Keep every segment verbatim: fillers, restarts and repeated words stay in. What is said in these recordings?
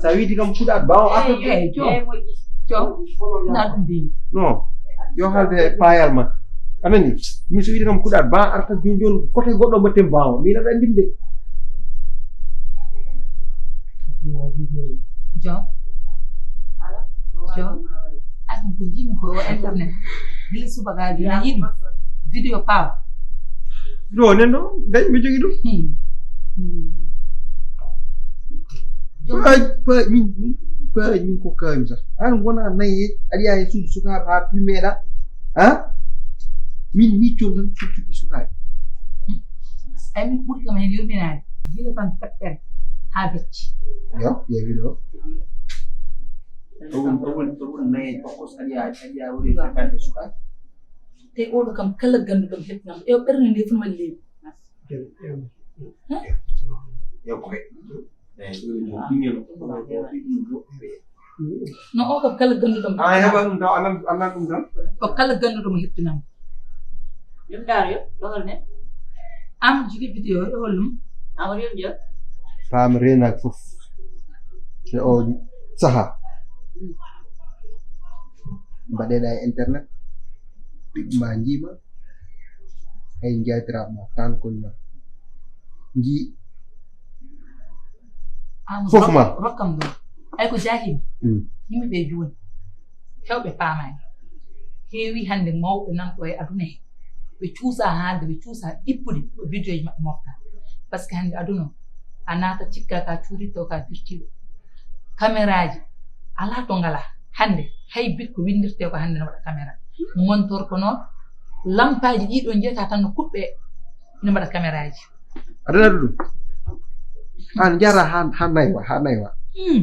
Sa wiidi kam kuɗaat baawo arta. Eyi, eyi, Joom. Joom, na ɗum mbimi. Non, yo haalde e paayal ma. A nani? Min so wiide kam kuɗaat baawo arta jooni jooni kote goɗɗo mbatten baawo. Min aɗa anndi de. Joom. Joom. Aɗum ko jimi ko o internet. Gila subaka gila yiɗi vidéo pawa. Ɗo nen ɗo, dañ mi jogi ɗum. Paaj, paaj, min, min, paaj, min ko kawmi sax. An wona nayi, aɗa yaha e suudu sukaaɓe haa pilmeɗa. Ha? Min miccon tan sukkuki sukaaɓe. Ay, min ɓuri kam heen yurminaade. Gila tan tappere haa becci. Yo, ƴeewi ɗo. Ɗo woni, ɗo woni, ɗo woni nayeejo, o ko so aɗa yaa, aɗa yaa woni tappere sukaaɓe. Te oɗo kam kala ganduɗo mo heɓtinam. E o ɓernde nde fuu no waɗi leeɓi. Yo koy. No, o kam kala ganduɗo mo. A heɓa ɗum taw, anan, anan ɗum tan. Ko kala ganduɗo mo heɓtinam. Yum dar yo, ɗo hol ne? Am jigi vidéo, ɗo hol ɗum? Amar yum jo. Paam reenaak fof e o saha. Mbaɗeɗa e internet, ɓiɓɓe ma njiima, hay njaatiraaɓe ma, tan koñ ma njii. Fof ma. Rokkam ɗum. Ay ko jahimi. Mm. Yimɓe ɓe jooni, heewɓe paamaani. Heewi hannde mawɓe nan ɗo e aduna he. Ɓe cuusa haalde, ɓe cuusa ɗippude ko vidéoji maɓɓe mofta. Par ce que hannde aduna o, a naata cikka ka cuuritto ka firtiiɗo. Kameraaji, alaa to ngalaa. Hannde, hay bit ko winndirtee ko hannde no waɗa kamera. Montor ko noon, lampaaji ɗi ɗo njiyata tan no kuɓɓe, ina mbaɗa kameraaji. Aɗa nana ɗum? An njara ha, ha naywa, ha naywa. Hmm.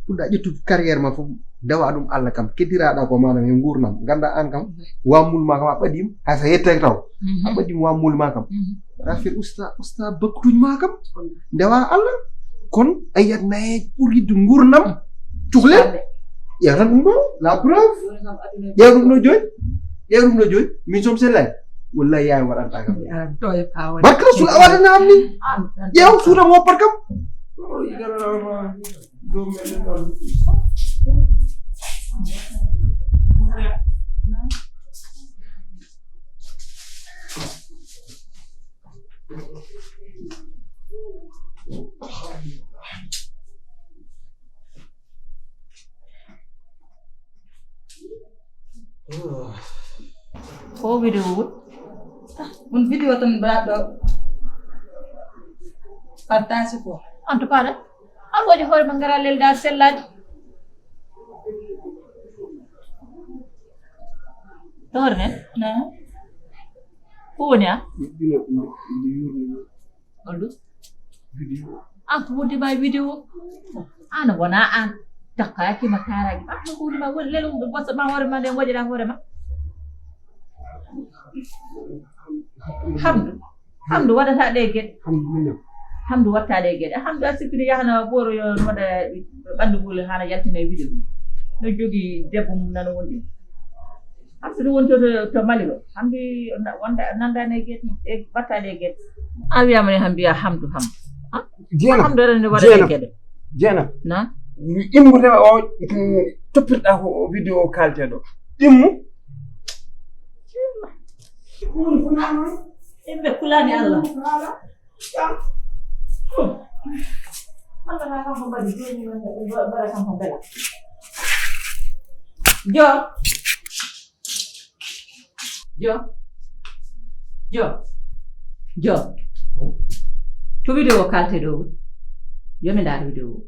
Puɗɗa ƴettude carrière ma fof, ndewa ɗum Allah kam. Keddiraɗa ko manam e ngurnam. Ganda an kam, wammul ma kam a ɓaɗim, hay sa yette taw. Mhm. A ɓaɗim wammul ma kam. Mhm. Waɗa affaire usta, usta bakkutuñ ma kam. Ndewa Allah. Kon a yiyat nayeeje ɓuri yidde ngurnam. Cuklel. Ƴeew tan ɗum ɗo, la preuve. Ƴeew ɗum ɗo jooni. Ƴeew ɗum ɗo jooni. Min som sellani. Wallahi yaay waɗanta kam. Barka Rasul a waɗana am ni. Ƴeew suuta mo woppat kam. Ko vidéo wut? Ah, un vidéo tan mbaɗa ɗo. Partage ko. En tout cas, de, an woodi hoore ma ngara lelda sellaade. To hoore men? Na. Ko woni a? Ɗino, ɗino, ɗino yurmi. Holɗum? Vidéo. An ko wonde ma e vidéo? An wona an. Takka yakkima karaji. An ko woni ma woni lelo ɗum bossa ma hoore ma nde ngoƴaɗa hoore ma. Hamdu. Hamdu waɗata ɗe geɗe. Hamdu minen. Hamdu watta ɗe geɗe. Hamdu a sikkiri yahana ɓooro yo no waɗa ɓandu ngol hana yaltina e vidéo. No jogi debbo mum nana wondi. Hamdu ɗum woni to, to, to Mali ɗo. Hamdu wonda, nandani e geɗe, e battani e geɗe. A wiyama ni han mbiya Hamdu, Hamdu. Ah? Jeena. Hamdu aɗa ni waɗa e Jeena. Geɗe. Jeena. Na? Immude o, mm, toppirɗa ko o vidéo o kalteɗo. Immu. Yimɓe kulani Allah. Jo. Jo. Jo. Jo. To vidéo kalte ɗo. Yo mi ndaar vidéo.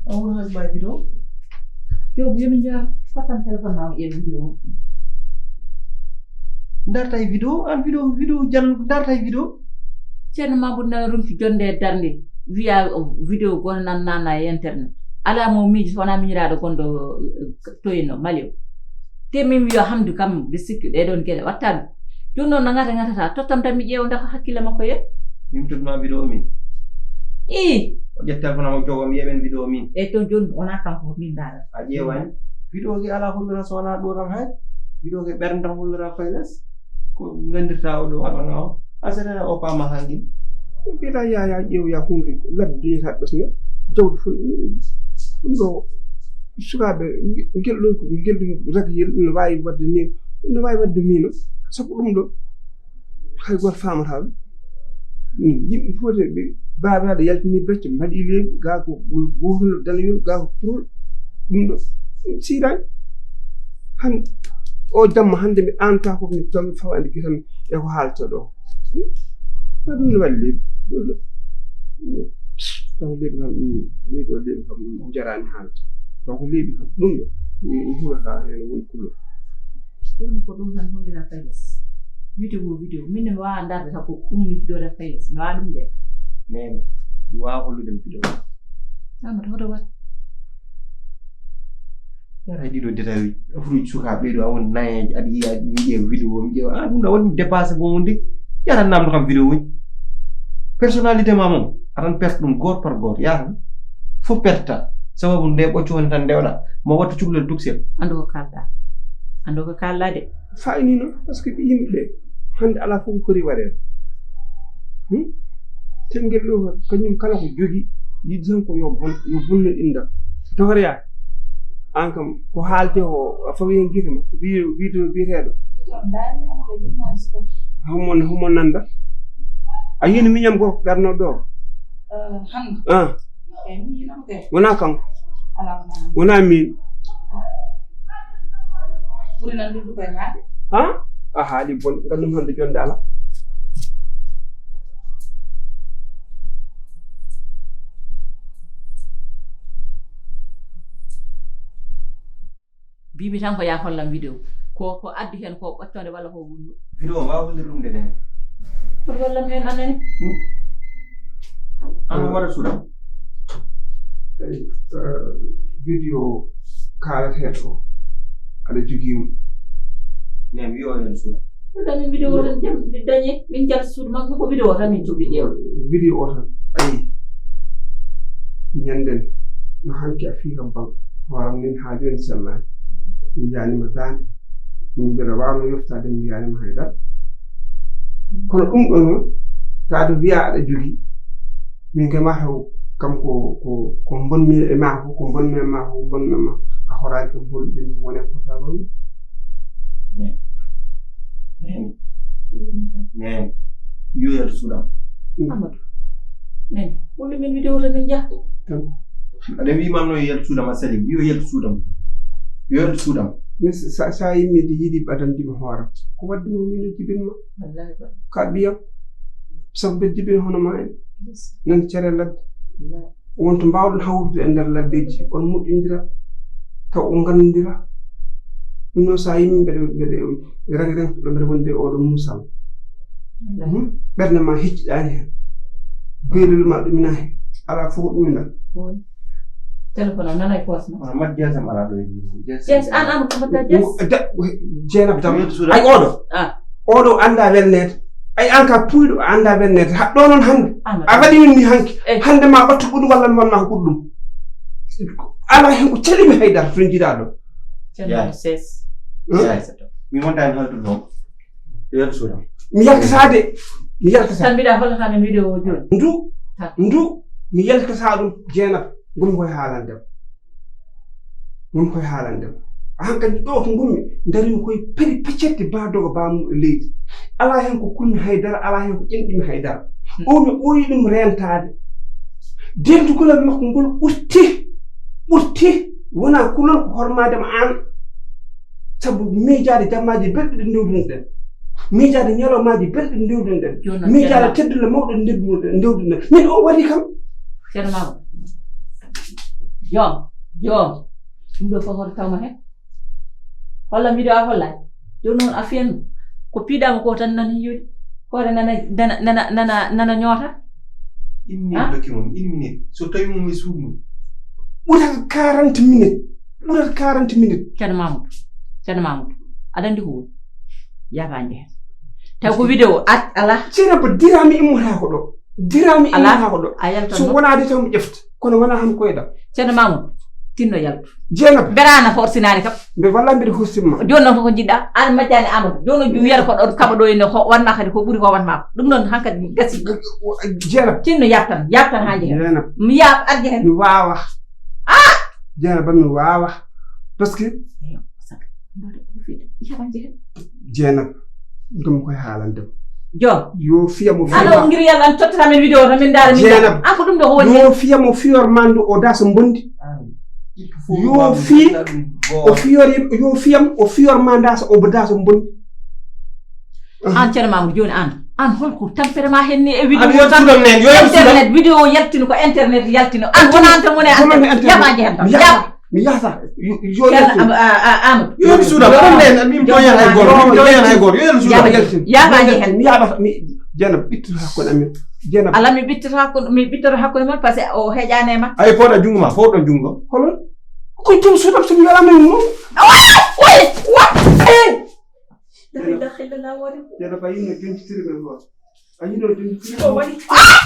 A wuro haj ma vidéo. Yo, yo mi njaar. Pattan téléphone ma, o ƴeewa vidéo. Darta e vidéo, an vidéo, vidéo jan darta e vidéo. Ceerno Mamoudou nana ronki jonde e darnde, wiya o vidéo goto nan nana e internet. Ala mo miiji so wona miñiraaɗo gonɗo, eh, toyino Mali o. Te min wiya Hamdu kam, mbi sikki ɗee ɗoon geɗe watta ɗum. Jooni noon no ngata ngatata, tottam tan mi ƴeewa nda ko hakkille makko yeeɓi. Min totma vidéo min. Ii. O ƴetta téléphone am o jogo mi yeeɓen vidéo min. Eyi toon jooni wona kanko ko min ndaarata. A ƴeewani? Vidéo ge alaa hollira so wonaa ɗo tan hay. Vidéo ge ɓernde tan hollira fay les. Ko nganndirta o ɗo waɗana o. A seeɗa o paama hangin. Mbiɗa yaya ƴeew ya hunde labbi duñata ɓesnga. Jawdi fof ɗum ɗo sukaaɓe ngel ɗo, ngel ɗum ragiyel no waawi waɗde ni, no waawi waɗde mino. Sabu ɗum ɗo hay gooto faamata ɗum. Yimɓe fof de ɓe baabaɗo yaltini becce mbaɗi leeɓi, gaa ko gootol danayol, gaa ko purol. Ɗum ɗo ɗum siiraani. Han o jamma hannde mi anta ko mi taw mi fawa andi gisam e ko haalta ɗo. Ɗum no waɗi leeɓi. Ɗum ɗo. Taw leeɓi kam ɗum, leeɓi o leeɓi kam ɗum jaraani haalde. Taw ko leeɓi kam ɗum ɗo. Ɗum huurata heen won kulol. Jooni ko ɗum tan hollira kay les. Vidéo, vidéo. Min mi waawa darde tan ko ummi vidéo tan fayi les. Mi waawa ɗum de. Nene, mi waawa hollude mi vidéo. Amadou, hoto wat. Yara ɗiɗo détail, affaire sukaaɓe ɗo, a woni nayeejo, aɗa yiya, mi ƴeewa vidéo, mi ƴeewa, ah, ɗum ɗo waɗi mi dépassé bon wonde. Yara namdo kam vidéo woni. Personnalité ma moom, aɗan perte ɗum goto par goto, yaha tan. Fof perte ta. Sababu nde ɓocco woni tan ndewɗa, mo wattu cukalel duksel. Andu ko kalɗa. Andu ko kalɗa de. Fayni noon, parce que yimɓe ɓe, hannde alaa fof ko foti waɗeede. Hmm? Tengel ɗo, kañum kala ko jogi, yiɗi tan ko yo bon, yo bonno innda. Dohorya, aan kam, ko haalte o, a fawi heen gite ma, video, video biyeteeɗo. Homo, homo nannda? A yiino miñam gorko garno ɗo? Eh, hannde. Ah. Eh, miñam kay. Wonaa kanko? Alaa, wonaa. Wonaa miin. Ɓuri nan ɗum ko e maade. Ha? A haali bon, nganndu hannde jonde alaa. Mbimi tan ko yaa hollam vidéo. Ko, ko addi heen ko ɓoccode walla ko wullu. Vidéo mbaawa hollirde ɗum de nene. Hoto wallam heen annani. Hmm. An waɗa suuɗa. Eyi, eh, vidéo kaalateeɗo o, aɗa jogii mo. Nene, wiyo heen suuɗa. Ɗum min vidéo tan jam dañi, min jal suudu makko ko vidéo tan min jogii ƴeew. Vidéo o tan, ayi. Ñanden, no hanki a fii kam ban, hooram nin haa jooni sellaani. Mi wiyaani ma daande, min mbeɗa waawno yoftaade, mi wiyaani ma hay dara. Kono ɗum ɗo noon, taade wiya aɗa jogii, min kay ma taw kam ko, ko, ko mbonmi e ma ko, ko mbonmi e ma ko, ko mbonmi e ma ko. A horaaki kam hollude mi wone portable ma. Nene. Nene. Nene. Yo yaltu suuɗam. Amadou. Nene. Hollu min vidéo tan min njaha. Tan. Aɗa wiyi mam no yo yaltu suuɗam a sali. Yo yaltu suuɗam. Yo yaltu suuɗam. Min sa, sa yimmi de yiɗi ɓadandi mo hoore. Ko waddi mo min o jibin ma. Wallahi ba. Ka ɓiyam. Sabu ɓe jibin hono ma en. Yes. Nan cere ladde. Wallahi. Wonto mbaawɗon hawrude e nder laddeeji, on moƴƴondira, taw on nganndondira. Ɗum noon, so a yimii mbeɗe, mbeɗe reng-rengto ɗo, mbeɗe wondi e oɗo muusal. Wallaahi. Hmm? Ɓernde ma hecciɗaani heen. Beelol ma ɗuminaa heen. Alaa fof ko ɗuminaa. Oy. Téléphone o nanay poos ma. Kono mat jeesam alaa ɗo e jees. Jees, an, an, ko mbaɗɗa jees? Da-, Jeenaba tan. Ay, oɗo. Ah. Oɗo annda welneede. Ay, an ka puyɗo a annda welneede. Haɗɗo noon hannde. Amadou. A waɗi min ni hanki. Eh. Hannde ma ɓattu ɓuɗu walla mi wonna ko ɓuɗɗum. Alaa heen ko calimi haydara to jiɗaa ɗo. Ceerno Yaay. Ses. Hmm? Yaay. Mi wonta heen haldude noon. Yo yaltu suuɗam. Mi yaltataa de. Mi yaltataa. Tan mbiɗa hollata min vidéo o jooni. Ndu, ha. Ndu, mi yaltataa ɗum Jeenaba. Ngonmi koye haalande. Ngonmi koye haalande. Hankadi ɗo ko ngonmi, darimi koye peri peccette ba doga ba mu-, leydi. Alaa heen ko kulmi haydara, alaa heen ko ƴenɗimi haydara. Hmm. O mi ɓooyi ɗum reentaade. Dentugol e makko ngol ɓurti, ɓurti, wonaa kulol ko hormaade ma aan. Sabu miijaade jammaaji belɗi ɗi ndewdunoɗen. Miijaade ñalawmaaji belɗi ɗi ndewdunoɗen. Jooni noon, miijaade Ceerno Maam. Teddulle mawɗe ndewdunoɗen, ndewdunoɗen. Min o waɗi kam. Ceerno Maam. Joom, joom. Ɗum ɗo fof hoto tawma heen. Holla vidéo a hollay. Jooni noon a fiyan ɗum. Ko piiɗaama ko tan nani yoɗi. Hoore nana, nana, nana, nana, nana ñoota. Une minute. Ah? Doki mum, une minute. So tawi mum e suudu mum. Ɓurata quarante minutes. Ɓurata quarante minutes. Ceerno Mamoudou. Ceerno Mamoudou. Aɗa anndi ko woni? Yaaba njehen. Taw ko vidéo at, alaa. Ceerno Ba, diraami immotako ɗo. Diraami immotako ɗo. A yaltan. So wonaa de taw mi ƴefta. Kono wonaa han koyɗam. Ceerno Mamoudou. Tinno yaltu. Jeenaba. Mberaana horsinaani kam. Mbe walla mbiɗa horsima. Jooni noon koko njiɗɗa, aan majjaani Amadou. Jooni noon wiyata ko ɗoon kaɓa ɗo ene ko wanma kadi ko ɓuri ko wanma ko. Ɗum noon hankadi gasi. Jeenaba. Tinno yaltan, yaltan haa njehe. Jeenaba. Mi yaab arje heen. Mi waawa. Ah! Jeenaba mi waawa. Parce que. Eyo, saka. Mbaɗa ko fide. Yaaba njehe. Jeenaba. Ɗum koye haalande. Joom. Yo fiyam o fiyor. Ala o ngiri yalla an tottata men vidéo tan min ndaara min. Jeenaba. An ko ɗum ɗo ko woni. Yo fiyam o fiyor mandu o dasa mbondi. Yo fi, o fiyori, yo fiyam o fiyor ma dasa o dasa mbondi. An Ceerno Mamoudou jooni an. An holko tampere ma hen ni e vidéo. An yo tan suudam nen, yo yaltu suudam. Internet vidéo yaltino ko internet yaltino. An wona an tan woni an. Yaba njehe tan. Yaba. Mi yahata. Yo, yo, yo, Ceerno Am-, a, a, Amadou. Yo, mi suuɗa. Yo, ko ɗum nde, min joom toñan hay gooto. Min toñan hay gooto. Yo, mi suuɗa. Yaltin. Yaltin. Yaafa, yaltin. Mi yaafa, mi, Jeynaba, ittu hakkunde amen. Jeynaba. Ala mi ɓittata hakkunde, mi ɓittata hakkunde mon, parce que o heƴaani e ma. Ay, fooɗa junngo ma, fooɗa junngo. Holo? Ko joom suuɗam, so mi welama e mum. Wa, wa, wa, eh. La ilaha illallah, wari. Jeynaba, yimɓe joñtitiri men hoore. A yiɗo joñtitiri men hoore. Ko waɗi? Ah!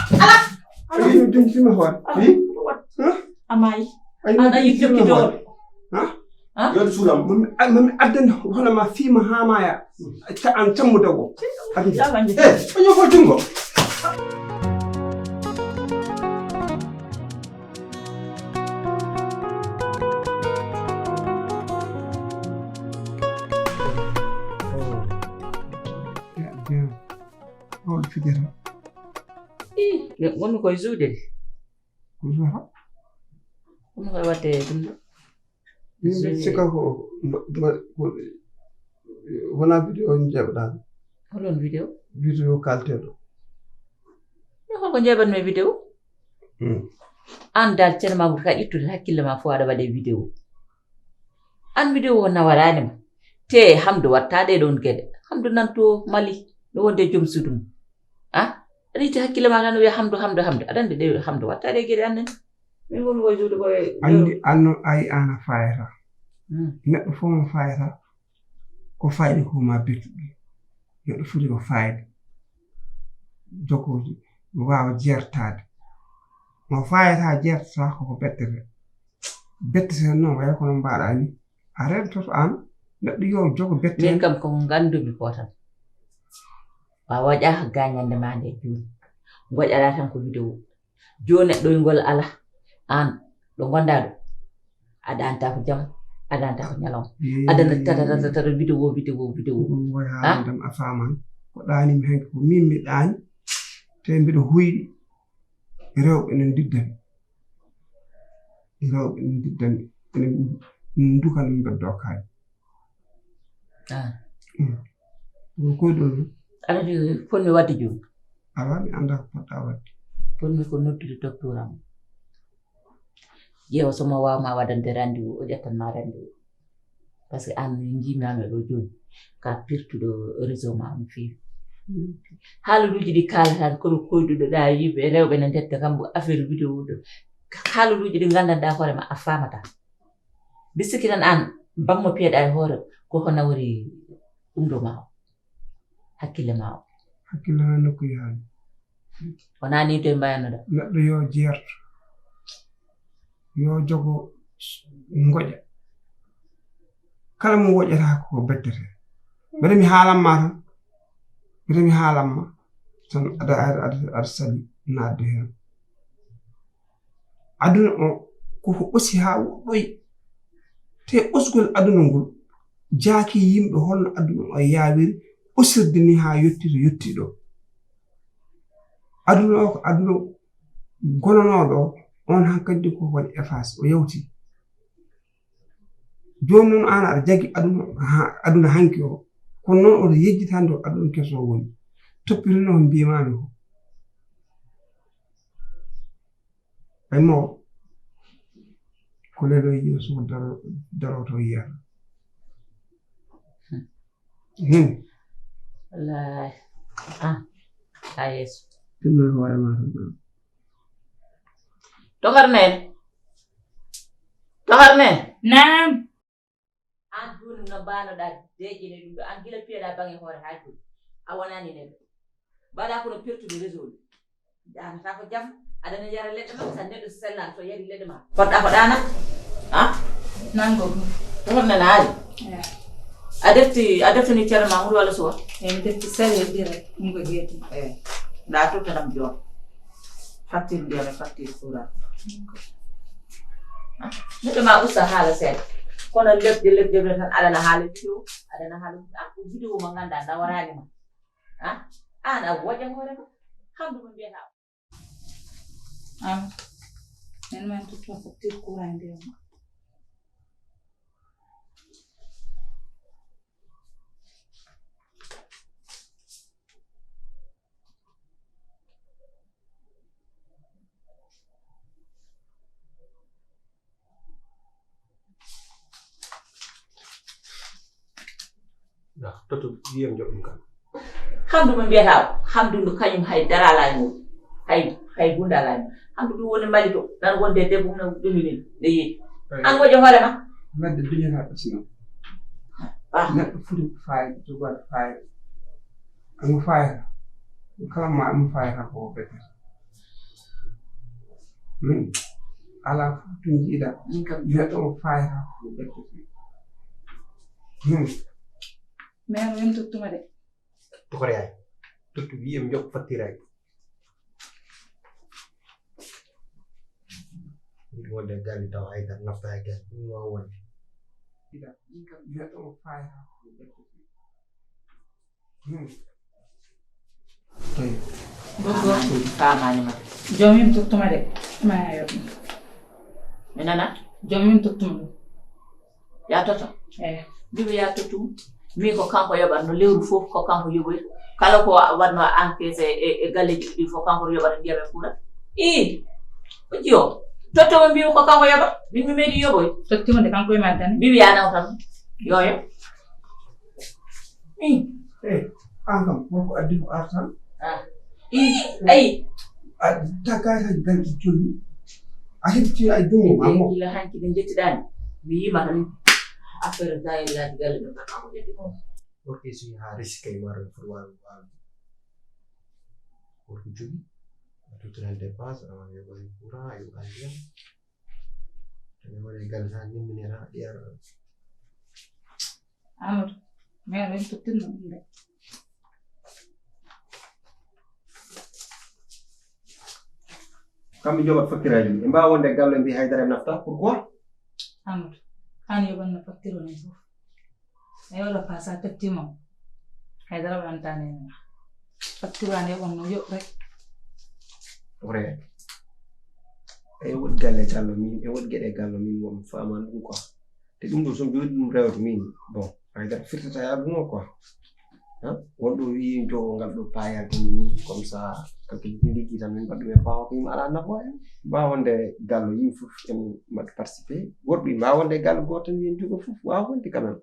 Ala! A yiɗo joñtitiri men hoore. Ala. Hi? Ko waɗi? Huh? A maayi. A yiɗo An a yiɗi joñtitiri men hoore. Jokkidooro. Huh? Huh? Yo suuɗam. Mami, a, mami addan hono ma fiima haa maaya. Ka an cammude o. Addan. Yalla nje. Eh, o ñofo junngo. Hol fijata? Ih, ngonmi koye suude de. Ko fijata? Kono koye waɗde ɗum ɗo. Min mbiɗa sikka ko mba-, mba-, ko wona vidéo on njeeɓɗaa? Holon vidéo? Vidéo kalteeɗo. Yo, holko njeeɓatmi e vidéo? Hmm. An dal, Ceerno Mamoudou, ka ƴettude hakkille ma fof aɗa waɗe vidéo. An vidéo o nawaraani ma. Te Hamdou watta ɗee ɗoon geɗe. Hamdou nan to Mali, no wonde joom suudu mum. Ah? Aɗa itti hakkille ma tan wiya Hamdou, Hamdou, Hamdou. Aɗa anndi ɗe Hamdou watta ɗee geɗe annen. Min ngonmi koye suudu koye. Anndi an noon ayi an a fayata. Hmm. Neɗɗo fof mo fayata, ko fayde ko ma bettuɗo. Neɗɗo foti ko fayde. Jokooji, waawa jeertaade. Mo fayata jeertata ko ko bettete. Bettete noon waya kono mbaɗa ni. A rentoto an, neɗɗo yo jogo bettete. Min kam ko nganndumi ko tan. Waawa ƴaha gañande ma nde juuni. Ngoƴaɗa tan ko vidéo. Jooni neɗɗoyngol ala. An, ɗo ngonɗa ɗo. A ɗaanta ko jam, a ɗaanta ko ñalawma. Ee. Aɗa nana tata, tata, tata, vidéo, vidéo, vidéo. Ɗum woy haalande am a faamaani. Ko ɗaani mi hanki ko min mi ɗaani. Te mbiɗo huyɗi. Rewɓe ene ndiddami. Rewɓe ene ndiddami. Ene ndukani mi mbeddoo kaari. Ah. Mm. Ko koy ɗum. Aɗa anndi ko fotmi waɗde jooni? Awa, mi anndaa ko poɗɗa waɗde. Fotmi ko noddude docteur am. Ƴeewa so mo waawma waɗande rendez-vous, o ƴettan ma rendez-vous. Parce que an min njiimi ma ɗo jooni, ka pirtuɗo réseau ma no feewi. Mm. Haalaluuji ɗi kaalata kono koyɗuɗo ɗa yimɓe rewɓe ne ndetta kam affaire vidéo ɗo. Haalaluuji ɗi nganndanɗa hoore ma a faamata. Mbiɗa sikki tan aan, bammo piyeɗaa e hoore, ko hono woni ɗum ɗo ma o, hakkille ma o? Hakkille ma nokku yahaani. Wonaa nii to e mbayanoɗaa? Neɗɗo yo jeerto, yo jogo s-, ngoƴa. Kala mo woƴata ko bettete. Mbeɗa mi haalan ma tan, mbeɗa mi haalan ma tan, aɗa, aɗa, aɗa, aɗa sali naatde heen. Aduna o koko osi haa woɗɗoyi. Te osgol aduna ngol jaaki yimɓe holno aduna o yaawiri osirde ni haa yotti to yotti ɗo. Aduna o ko aduna gonanooɗo o, on hankadi ko waɗi efface, o yawti. Jooni noon aan aɗa jagi aduna, ha, aduna hanki o. Kono noon oto yejjit hannde o aduna keso o woni. Toppitino ko mbiimaami ko. Ay mo, ko leɗo yiya suko daro, daroto yiyata. Hmm. Wallahi. Ah, a yeeso. Tinno hoore ma tan. Togar men. Togar men. Naam. Aan jooni no mbaanoɗaa deeƴene ɗum ɗo, aan gila piyeɗaa baŋe hoore haa jooni. A wonaani neɗɗo. Mbaɗa kono pertude réseau ɗo. Ɗaanata ko jam, aɗa ne yara leɗɗe ma, sa neɗɗo sellaani so yari leɗɗe ma. Poɗɗa ko ɗaana? Ah? Nango ɗum. Togar nana ari. Eh. A defti, a deftani ceerno ma huɗo walla suwa? Eh, mi defti sere e ɗire, ɗum ko geeti. Eh. Nda totta ɗam joom. Facture ndiyam e facture courant. Ah, neɗɗo ma usta haala seeɗa. Kono lebde, lebde, lebde tan aɗana haala vidéo, aɗana haala, ah, ko vidéo mo ngannduɗaa nawaraani ma. Ah, aan a woƴa hoore ma. Kam ɗum mbiyata. Am, en man totta facture courant ndiyam. Toto, wiyam joɓ ɗum kan. Hamdu mo mbiyata o, Hamdu ndu kañum hay dara alaa e muɗum. Hay, hay huunde alaa e muɗum. Hamdu ɗum woni Mali to, nan wonde debbo mum ɗum ni, nde yeeyi. An wojo hoore ma. Wadde duñata ɓesno. Ah. Neɗɗo foti ko fayda, jogoade fayda. Omo fayda. Kala ma omo fayda ko o ɓeddata. Hmm. Alaa fof to njiiɗa. Min kam. Neɗɗo o fayda ko o ɓeddata. Hmm. Mère, min tottuma de. Tokoreyaay. Tottu wiyam joɓ fattiray. Yiɗi wonde galle taw haydara nafta e galle. Ɗum wawa wonde. Neɗɗo o faaya. Hmm. Tawi. Gogo, faamaani ma. Joomum tottuma de. Ma a yoɓ. Mi nana? Joomum tottuma ɗum. Ya toto? Eh. Mbiɓe ya tottu. Mi ko kanko yoɓat no lewru fof ko kanko yoɓoy. Kala ko wa-, waɗno encaisse e, e, e galleji ɗi fof kanko yoɓata ndiyam e courant. Ii. O jiyo. Totto mo mbiimi ko kanko yoɓat. Min mi meeɗi yoɓoy. Tottima de kanko e ma tan. Mbiɓe ya naw tan. Yo yo. Ii. Eh, an kam, wonko addi ko artan? Ah. Ii, ayi. A takkay tan galɗi jolni. A heɓti ay dungo ma mo. Gila hanki de jettiɗani. Mi yima tan affaire gayel laaji galle ɗo. Kanko ƴetti ko. Worki si ha resi kay maro fur wawi wawi. Worki jogi. A tuttunan dépense, a yoɓan courant, a yoɓan ndiyam. Ene waɗi galle tan nimminira ɗiyara. Amadou, mère en tottinno ɗum de. Kamɓe joɓat facture aji ɗi. Ɓe mbawa wonde e galle mbi haydara e nafta. Pourquoi? Amadou, an yoɓanno facture on e fof. A yoɗo pa sa teftima o. Haydara waɗanta nene ma. Facture an yoɓanno yoɓ rek. Vrai. E woɗi galle gallo min, e woɗi geɗe gallo min mo mi faman ɗum quoi. Te ɗum ɗo so mi joɗi ɗum rewde min, bon, haydara firtata e aduna o quoi. Hein? Wonɗo wi jogo ngal ɗo payal ɗum ni, comme ça, kalkil ni liggi tan min mbaɗɗum e pawa ko yimɓe ala nafoore. Mbawa wonde gallo yimɓe fof en mbaɗi participé. Worɓe mbawa wonde gallo goto tan yen jogo fof, wawa wonde quand même.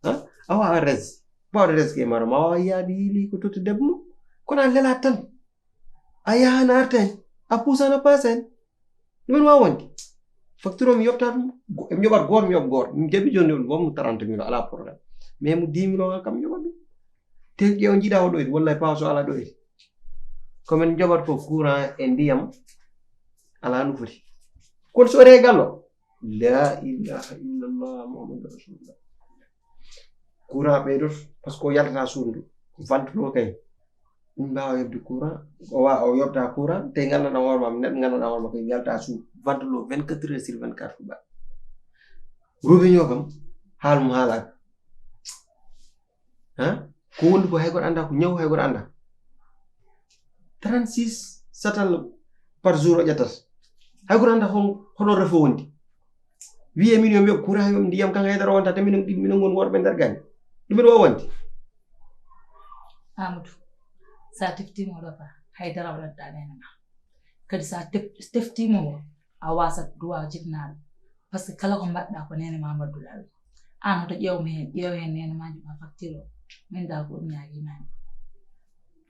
Hein? Awa a res. Mbawa res ke maro, ma wawa yaade yili ko totti debbo mum. Kono a lela tan. A yahan a arta hen. A puusan a paasa hen. Ɗum en wawa wonde. Facture o mi yoɓta ɗum. Go-, mi yoɓat goto, mi yoɓ goto. Mi jaɓi joni ɗum, bon, trente mille, ala problème. Mais mo dix mille o kam mi yoɓat ɗum. Te ƴeew jiiɗa o ɗoyti, wallay pawa so ala ɗoyti. Ko men joɓat ko courant e ndiyam, ala no foti. Kono so regal o, la ilaha illallah Muhammadu Rasulullah. Courant ɓeydoto, parce que o yaltata suudu ndu. Ventilo kay. Min mbawa yoɓde courant. O wa-, o yoɓta courant, te gandanɗa hoore ma, neɗɗo gandanɗa hoore ma kay yalta suudu. Ventilo vingt-quatre heures sur vingt-quatre ko ɓaɗ. Robinet o kam, haal mum haalaka. Ha? Ko wondi ko hay goto anda, ko ñaw hay goto anda. Trente-six satal par jour o ƴettata. Hay goto anda hon-, hono refo wondi. Wiye min yo mi yoɓ courant, yo mi ndiyam kan haydara wonta, te minen ɗiɗi minen ngoni worɓe nder galle. Ɗum mbiɗa wawa wonde. Amadou, sa teftima o ɗo fa, haydara waɗanta nene ma. Kadi sa tef-, teftima o, a wasat droit jibnaɗo. Parce que kala ko mbaɗɗa ko nene ma mbaɗduɗa ɗum. An hoto ƴeew mi hen, ƴeew hen nene ma joɓa facture o. Min da ko ɗum ñaagimami.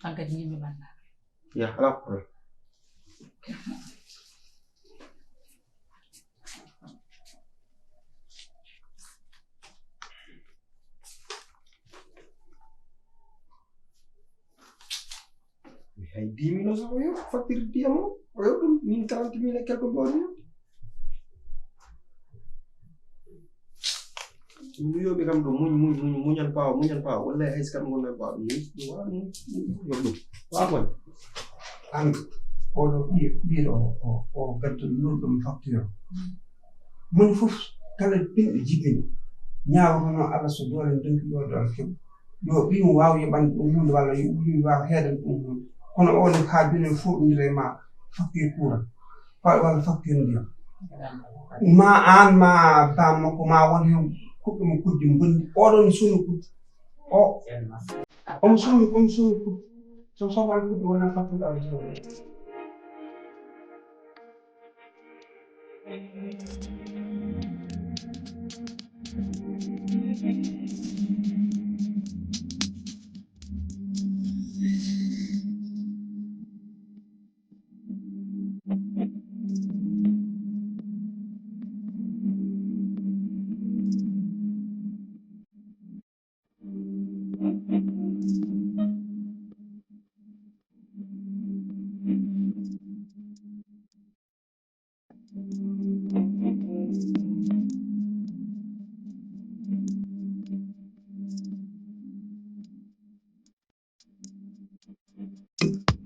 An kadi yimɓe ɓannaɓe. Ya, ala problème. Mi hay dix mille o sax o yoɓ facture ndiyam o, o yoɓ ɗum min trente mille et quelque mbaɗi. Ɗum wiyoɓe kam ɗo muñ, muñ, muñ, muñal pawa, muñal pawa. Wallahi hay so kam wonno pawa. Ɗum, ɗum wawa ɗum, ɗum yoɓ ɗum. Wawa kon. An, oɗo ɓiɗo, ɓiɗo o, o, o gadduɗo nulɗo mo facture. Moni fof kala pinɗo jibini. Ñaawotono Allah so doole ndonki yo doole keɓ. Yo ɓiyum waaw yoɓande ɗum huunde walla yo ɓiyum waaw heedande ɗum huunde. Kono o ne haa jooni en fooɗondira e ma facture courant. Fa-, walla facture ndiyam. Ma aan ma baam makko ma won heen kuɗɗo mo kuddi mbondi. Oɗon sunu kuddi. O, omo sunu, omo sunu kuddi. So sohal kuddi wona facture awa jooni.